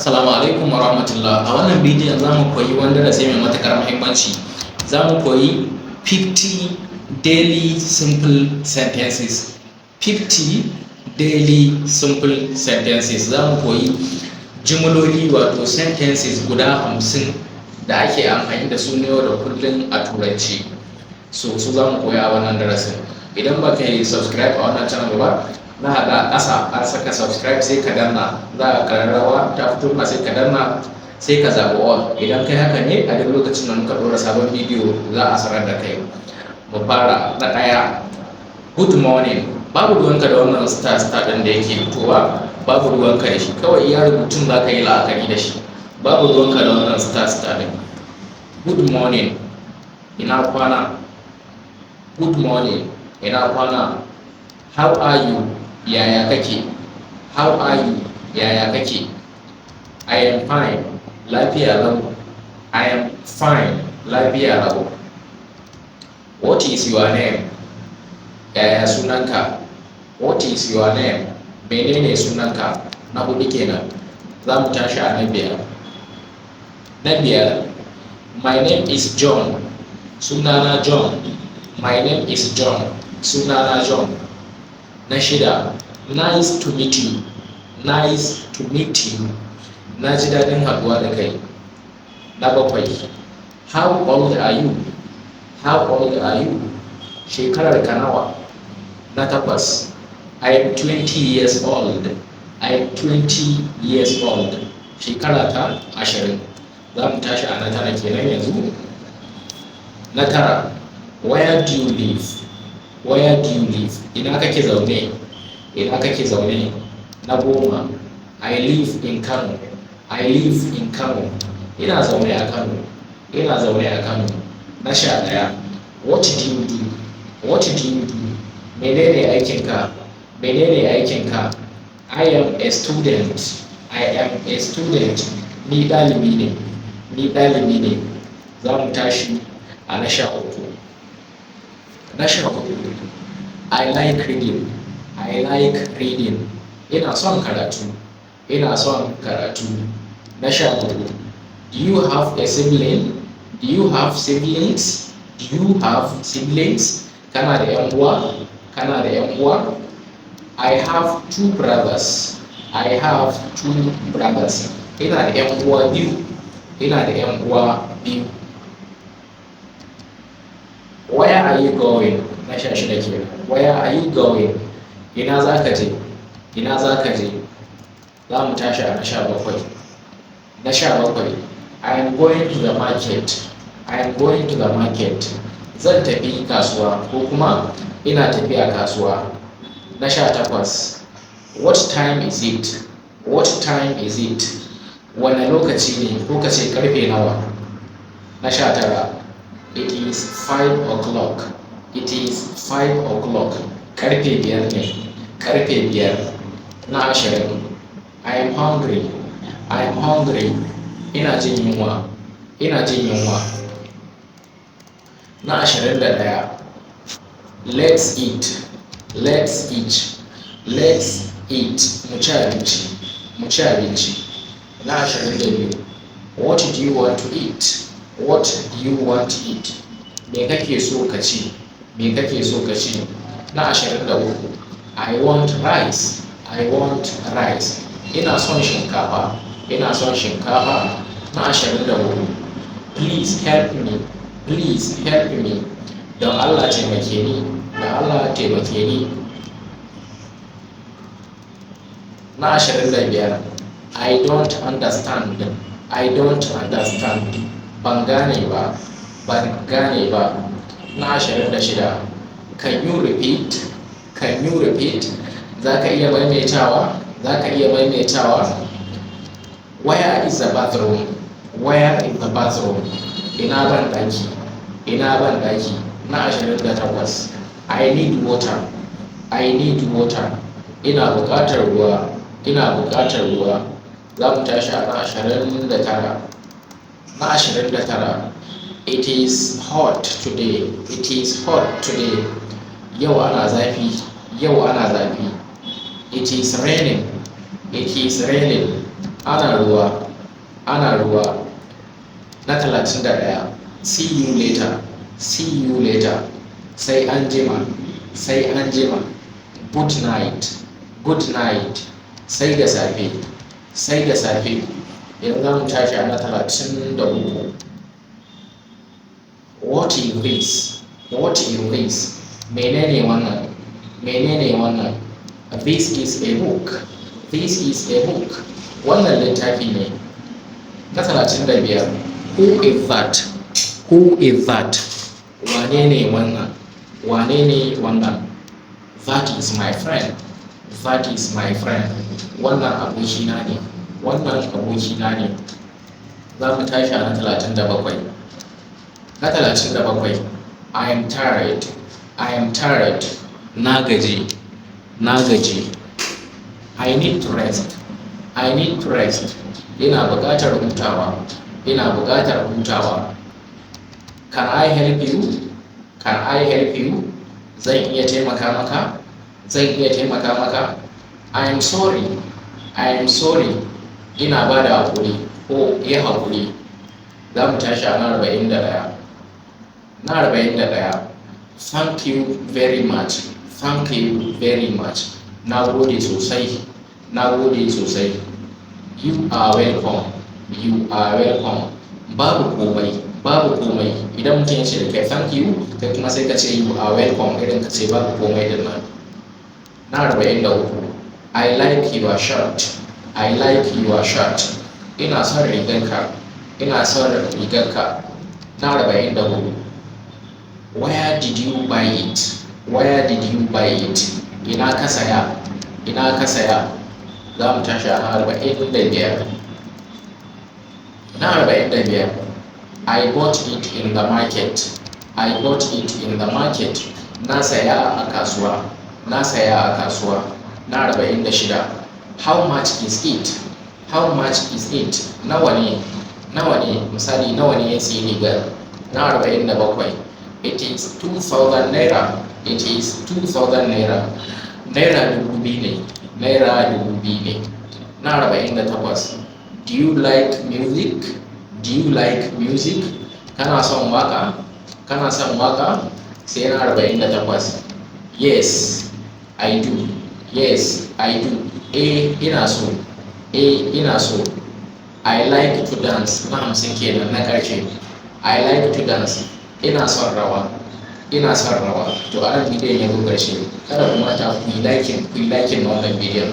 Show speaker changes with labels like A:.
A: Assalamu alaikum wa rahmatullah. A wannan bidiyon za mu koyi wani darasi mai matuƙar muhimmanci. Za mu koyi 50 daily simple sentences. 50 daily simple sentences. Za mu koyi jimloli, wato sentences, guda 50 da ake amfani da su na yau da kullum a Turanci. So su za mu koya a wannan darasin. Idan ba ka yi subscribe a wannan channel ba, za a ga ƙasa an saka subscribe, sai ka danna. Za a ƙararrawa ta fito ma, sai ka danna, sai ka zaɓi all. Idan kai haka ne, a duk lokacin da muka ɗora sabon bidiyo za a sanar da kai. Mu fara. Na ɗaya, good morning. Babu ruwanka da wannan star star ɗin da yake fitowa, babu ruwanka da shi. Kawai iya rubutun za ka yi la'akari da shi, babu ruwanka da wannan star star ɗin. Good morning, ina kwana. Good morning, ina kwana. How are you? Yaya kake? How are you? Yaya kake? I am fine, lafiya lau. I am fine, lafiya lau. What is your name? Yaya sunanka? What is your name? Menene sunanka? Na hudu kenan. Za mu tashi a na biyar. Na biyar, my name is John, sunana John. My name is John, sunana John. Na shida, nice to meet you. Nice to meet you, na ji daɗin haɗuwa da kai. Na bakwai, how old are you? How old are you? Shekarar ka nawa? Na takwas, I am 20 years old. I am 20 years old, shekara ta 20. Za mu tashi a na tara kenan yanzu. Na tara, where do you live? Where do you live? Ina kake zaune? Ina kake zaune? Na 10, I live in Kano. I live in Kano, ina zaune a Kano. Ina zaune a Kano. Na 11, what do you do? What do you do? Menene aikinka? Menene aikinka? I am a student. I am a student, ni ɗalibi ne. Ni ɗalibi ne. Za mu tashi a na 13. Na 14, I like reading. I like reading, ina son karatu. Ina son karatu. Na 14, do you have a sibling? Do you have siblings? Do you have siblings? Kana da yan uwa? Kana da yan uwa? I have two brothers. I have two brothers, ina da yan uwa biyu. Ina da yan uwa biyu. Where are you going? Na 16 kenan. Where are you going? Ina za ka je? Ina za ka je? Za mu tashi a na 17. Na 17, I am going to the market. I am going to the market, zan tafi kasuwa, ko kuma ina tafiya kasuwa. Na 18, what time is it? What time is it? Wane lokaci ne, ko ka ce karfe nawa? Na 19, it is 5 o'clock. It is 5 o'clock, karfe 5 ne. Karfe 5. Na 20, I am hungry. I am hungry, ina jin yunwa. Ina jin yunwa. Na 21, let's eat. Let's eat. Let's eat, mu ci abinci. Mu ci abinci. Na 22, what do you want to eat? What do you want to eat? Me kake so ka ci? Me kake so ka ci? Na 23, I want rice. I want rice, ina son shinkafa. Ina son shinkafa. Na 24, please help me. Please help me, don Allah taimake ni. Don Allah taimake ni. Na 25, I don't understand. I don't understand, ban gane ba. Ban gane ba. Na 26, can you repeat? Can you repeat? Za ka iya maimaitawa? Za ka iya maimaitawa? Where is the bathroom? Where is the bathroom? Ina ban daki? Ina ban daki? Na 28, I need water. I need water, ina buƙatar ruwa. Ina buƙatar ruwa. Za mu tashi a na 29. Na 29, it is hot today. It is hot today, yau ana zafi. Yau ana zafi. It is raining. It is raining. Ana ruwa. Ana ruwa. Na 31, see you later. See you later. Sai an jima. Sai an jima. Good night. Good night. Sai da safe. Sai da safe. Yanzu za mu tashi a na 33. What is this? What is this? Menene wannan? Menene wannan? This is a book. This is a book. Wannan littafi ne. Na 35, who is that? Who is that? Wane ne wannan? Wane ne wannan? That is my friend. That is my friend. Wannan abokina ne. Wannan abokina ne. Za mu tashi a na 37. Na 37, I am tired. I am tired. Na gaji. Na gaji. I need to rest. I need to rest. Ina buƙatar hutawa. Ina buƙatar hutawa. Can I help you? Can I help you? Zan iya taimaka maka? Zan iya taimaka maka? I am sorry. I am sorry. Ina ba da haƙuri ko yi haƙuri. Za mu tashi a na 41. Na 41, thank you very much. Thank you very much. Na gode sosai. Na gode sosai. You are welcome. You are welcome. Babu komai. Babu komai. Idan mutum ya ce da kai "thank you", kai kuma sai ka ce "you are welcome", irin ka ce babu komai din nan. Na 43, I like your shirt. I like your shirt. Ina son rigarka. Ina son rigarka. Na 44, where did you buy it? Where did you buy it? Ina ka saya? Ina ka saya? Za mu tashi a 45. Na 45, I bought it in the market. I bought it in the market. Na saya a kasuwa. Na saya a kasuwa. Na 46, how much is it? How much is it? Nawa ne? Nawa ne? Misali, nawa ne ya siyi rigar? Na 47, it is 2000 naira. It is 2000 naira. Naira 2000 ne. Naira 2000 ne. Na 48, do you like music? Do you like music? Kana son waka? Kana son waka? Sai na 48, yes, I do. Yes, I do. Eh, ina so. Eh, ina so. I like to dance. Na 50 kenan, na ƙarshe, I like to dance. Ina son rawa. Ina son rawa. To, a nan bidiyon ya zo ƙarshe. Kada ku manta ku yi liking na wannan bidiyon.